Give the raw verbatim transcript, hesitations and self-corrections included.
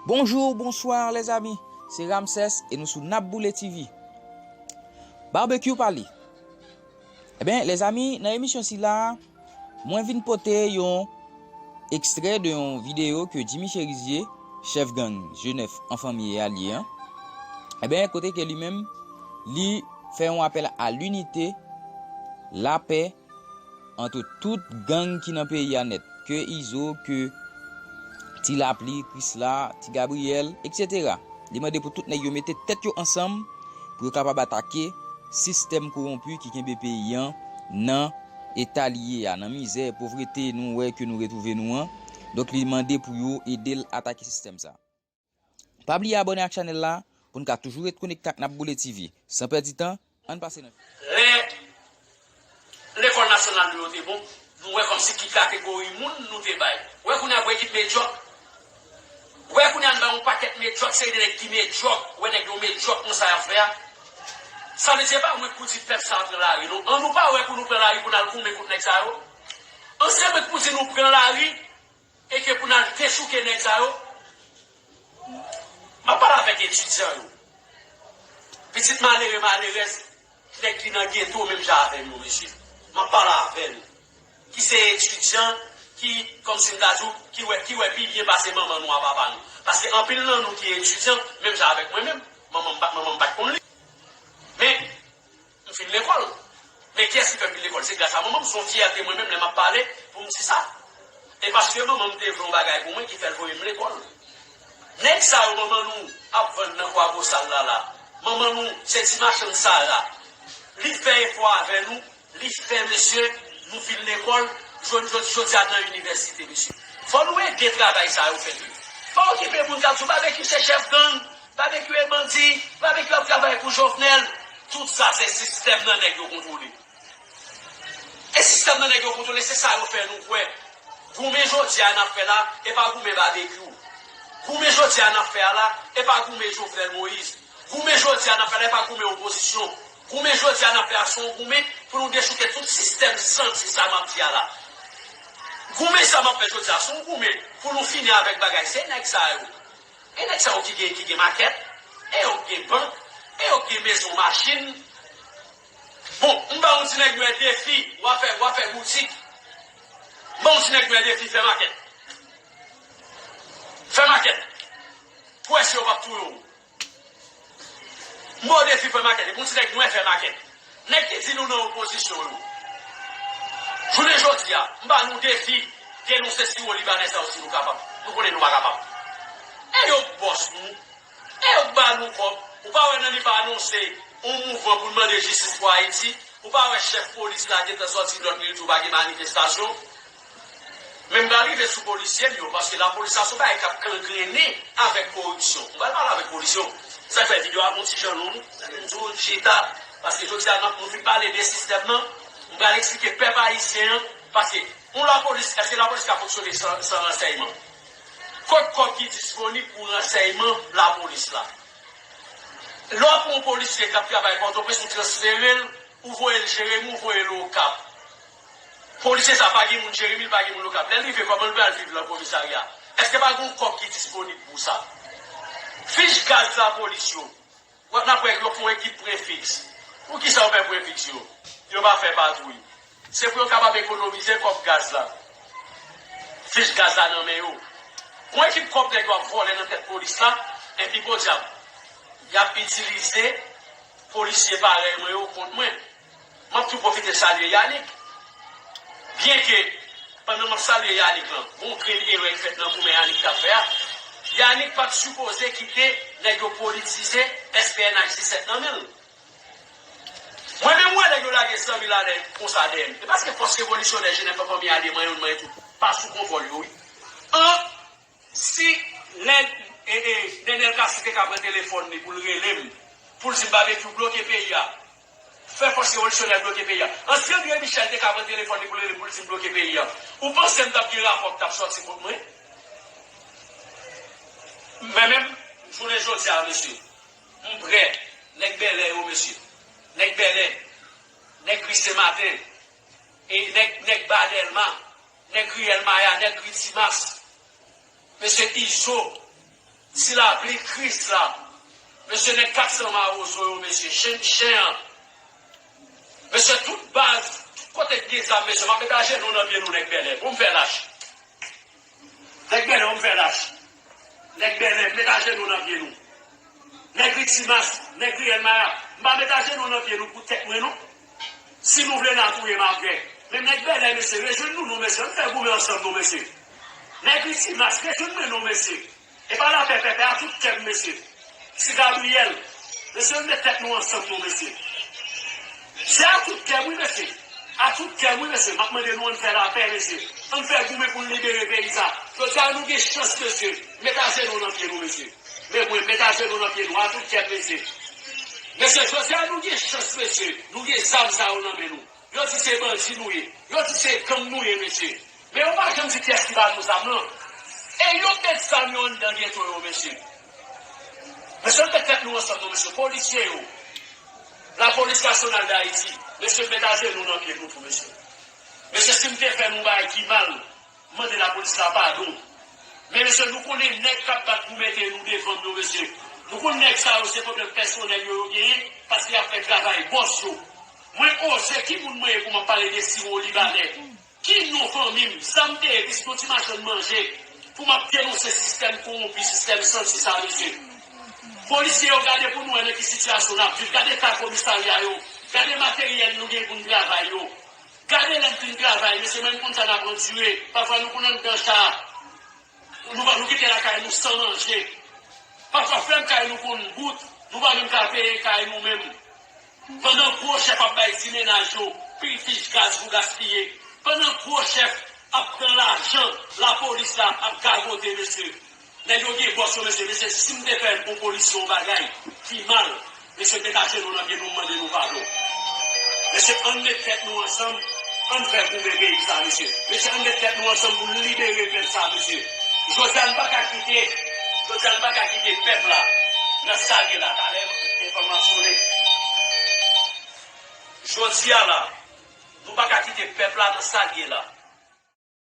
Bonjou, bonswa, lèzami. Se Ramsès e nou sou N ap Boule T V. Barbecue Pale. Ebyen, lèzami, nan emisyon sila a, mwen vin pote yon ekstrè de yon videyo ke Jimmy Chérizier, chèf gang G nèf an fanmi e alye an, ebyen, kote ke li menm, li fè yon apèl a linite, lapè, ant tout gang ki nan peyi a nèt, ke Izo, ke Ti Lapli, Krisla, Ti Gabriyèl, etsetera. Li mande pou tout nèg yo mete tèt yo ansanm pou yo kapab atake sistèm kowonpi ki kenbe peyi an nan eta li ye a, nan mizè, povrete nou wè ke nou retwouve nou an. Donk, li mande pou yo ede l atake sistèm sa. Pa bliye abòne ak chanèl la pou n ka toujou ret konekte ak N ap Boule T V. San pèdi tan, ann pase nan. Lè lekòl nasyonal nou yo te bon, nou wè kòmsi ki kategori moun nou te bay. Wè kounye a pou ekip medyòk. Wè kounye a n bay yon pakèt medyòk, se de nèg ki medyòk. Wè nèg yo medyòk nan sa y ap fè a. Sa vle di, e pa mwen k pou di pèp sa a pran lari, non. An nou pa wè pou nou pran lari pou n al goumen kont nèg sa yo. An se mwen k pou di nou pran lari e ke pou n al dechouke nèg sa yo. M ap pale avèk etidyan yo. Pitit malere, malerèz, nèg ki nan geto menm jan avè m yo, mesye. M ap pale avè l. Ki se etidyan, ki, kòmsi m ta di w, ki wè, ki wè pi byen pase manman nou a papa nou. Paske anpil nan nou ki etidyan, menm jan avèk mwen menm, manman m pa, manman m pa t konn li. Men, m fin lekòl. Men kiyès ki fè m fin lekòl? Se gras a manman m, se yon fyète mwen menm lè m ap pale pou m di sa. E paske manman m te vle yon bagay pou mwen ki fè l voye m lekòl. Nèg sa yo manman nou ap vann nan Kwa Bosal la la. Manman nou se ti machann Sara. Li fè efò avè nou, li fè mesye, nou fin lekòl, jodi, jodi, jodi a nan inivèsite mesye. Fò nou ede travay sa yo fèt wi. Pa okipe moun k ap di w Babekyou se chèf gang. Babekyou e bandi, Babekyou ap travay pou Jovenel. Tout sa se sistèm nan nèg yo kontwole. E sistèm nan nèg yo kontwole, se sa yo fè nou kwè. Goumen jodi a n ap fè la, e pa goumen Babekyou. Goumen jodi a n ap fè a la, e pa goumen Jovenel Moïse. Goumen jodi a n ap fè la, e pa goumen opozisyon. Goumen jodi a n ap fè a, se yon goumen pou nou dechouke tout sistèm santi sa m ap di a la. Goumen sa m ap fè jodi a, se yon goumen pou nou fini avèk bagay, se nèg sa yo. E nèg sa yo ki gen, ki gen makèt, e yo ki gen bank, e yo ki gen mezon, machin. Bon, m ba yon ti nèg nwè defi, w a fè, w a fè boutik. M ba yon ti nèg nwè defi, fè makèt. Fè makèt. Pou wè si yo p ap touye w. M ba w defi, fè makèt. Epi yon ti nèg nwè fè makèt. Nèg ki di nou nan opozisyon yo. Jounen jodi a, m ba nou defi, denonse siwo libanè sa yo si nou kapab. Nou konnen nou pa kapab. E yo k bòs nou. E yo k ba nou kòb. Ou pa wè nan li pa anonse yon mouvman pou l mande jistis pou Ayiti? Ou pa wè chèf polis la gentan sòti lòt li, li di w pa gen manifestasyon? Men m pral rive sou polisye m yo, paske lapolis la se yon bagay k ap kangrene avèk koripsyon. M pral pale avèk polisye w. Sa k fè videyo a gon ti jan long, m di w chita, paske jodi a n ap, nou fin pale de sistèm nan, m pral eksplike pèp ayisyen an, paske yon lapolis, èske lapolis ka fonksyone san, san ransèyman? Kot kòb ki disponib pou ransèyman lapolis la? Lè w pran yon polisye k ap travay Pòtoprens, ou transfere l, ou voye l Jeremi, ou voye l Okap. Polisye sa pa gen moun Jeremi, li pa gen moun Okap. Lè l rive, kòman l pral viv nan komisarya? Èske pa gen yon kòb ki disponib pou sa? Fich gaz lapolis yo. W ap, n ap wè yo fè yon ekip prefiks. Poukisa yo fè prefiks yo? Yo pa fè patwouy. Se pou yo kapab ekonomize kòb gaz la. Fich gaz la nan men yo. Gon ekip kòb nèg yo ap vòlè nan tèt polis la, epi podyab, y ap itilize polisye parèy mwen yo kont mwen. M ap tou pwofite salye Yanick. Byenke, pandan m ap salye Yanick lan, gon grenn erè k fèt nan goumen Yanick t ap fè a. Yanick pa t sipoze kite nèg yo politize S P N H disèt nan men l. Mwen menm, m wè nèg yo lage san mil alè konsa dèyè m. E paske fòs revolisyonè Jenèf an fanmi alye manyen youn, manyen tout pa sou kontwòl yo, wi. An, si lè, e, e, Nenel Cassy te ka pran telefòn li pou l rele m, pou l di m Babekyou bloke peyi a, fè fòs revolisyonè bloke peyi a. An, si André Michel te ka pran telefòn li pou l rele m, pou l di m bloke peyi a, ou panse m t ap gen rapò k t ap sòti kont mwen? Men menm, jounen jodi a, mesye, m prè. Nèg Bèlè yo, mesye. Nèg Bèlè. Nèg ri Senmaten. E nèg, nèg Ba Dèlma. Nèg ri Èlmaya. Nèg ri Timas. Mesye Izo. Ti lapli, kriz la. Mesye, nèg kat san mawozo yo, mesye, chen, chen an. Mesye, tout baz, tout kote k gen zam, mesye, m ap met ajenou nan pye nou, nèg Bèlè, pou m fè lach. Nèg Bèlè, pou m fè lach. Nèg Bèlè, met ajenou nan pye nou. Nèg Ri Timas, nèg Riyèl Maya, m pa met ajenou nan pye nou pou tèt mwen, non. Si nou vle n a touye m apre. Men nèg Bèlè, mesye, rejwenn nou non, mesye, ann fè goumen ansanm non, mesye. Nèg Ri Timas, rejwenn mwen non, mesye. E pa lapè pèpè, a tout kè m, mesye. Ti Gabriyèl, mesye, ann met tèt nou ansanm non, mesye. Se a tout kè m, wi, mesye. A tout kè m, wi, mesye. M ap mande nou ann fè lapè, mesye. Ann fè goumen pou n libere peyi sa. Jodi a, nou gen chans, mesye. Met ajenou nan pye nou, mesye. Men mwen, met ajenou nan pye nou, a tout kè m, mesye. Mesye, jodi a, nou gen chans, mesye. Nou gen zam sa yo nan men nou. Yo di se bandi nou ye. Yo di se gang nou ye, mesye. Men yo pa janm di kiyès ki ba nou zam nan. E yo met zam yo anndan geto yo, mesye. Mesye, met tèt nou ansanm non, mesye. Polisye yo, Lapolis Nasyonal d Ayiti, mesye, met ajenou nan pye nou tou, mesye. Mesye, si m te fè nou bagay ki mal, mande lapolis la padon. Men mesye, nou konnen nèg k ap bat pou mete nou devan m yo, mesye. Nou konn nèg sa yo, se pwoblèm pèsonèl yo yo genyen, paske y ap fè travay bòs yo. Mwen oze, ki moun mwen ye pou m ap pale de siwo libanè? Ki non fanmi m? Sa m te ye, piske yon ti machann manje, pou m ap denonse sistèm kowonpi, sistèm santi sa, mesye. Polisye yo, gade pou nou wè nan ki sitiyasyon n ap viv. Gade ka komisarya yo. Gade materyèl nou gen pou n travay yo. Gade lè n fin travay, mesye, menm konn sa n ap andire. Pafwa nou konn anndan cha. Nou pa, nou kite lakay nou san manje. Pafwa frè m, kay nou konn bout, nou pa menm ka peye kay nou menm. Pandan gwo chèf ap bay ti mennaj yo pil fich gaz pou gaspiye. Pandan gwo chèf ap pran lajan lapolis la ap gagote, mesye. Nèg yo gen bòs yo, mesye. Mesye, si m te fè yon polisye yon bagay ki mal, mesye, met ajenou nan pye nou, m mande nou padon. Mesye, ann met tèt nou ansanm, ann fè goumen peyi sa, mesye. Mesye, ann met tèt nou ansanm pou n libere pèp sa, mesye. Jodi a, n pa ka kite, jodi a, n pa ka kite pèp la nan sa l ye la. Talè, m te fè mansyone. Jodi a la, nou pa ka kite pèp la nan sa l ye la.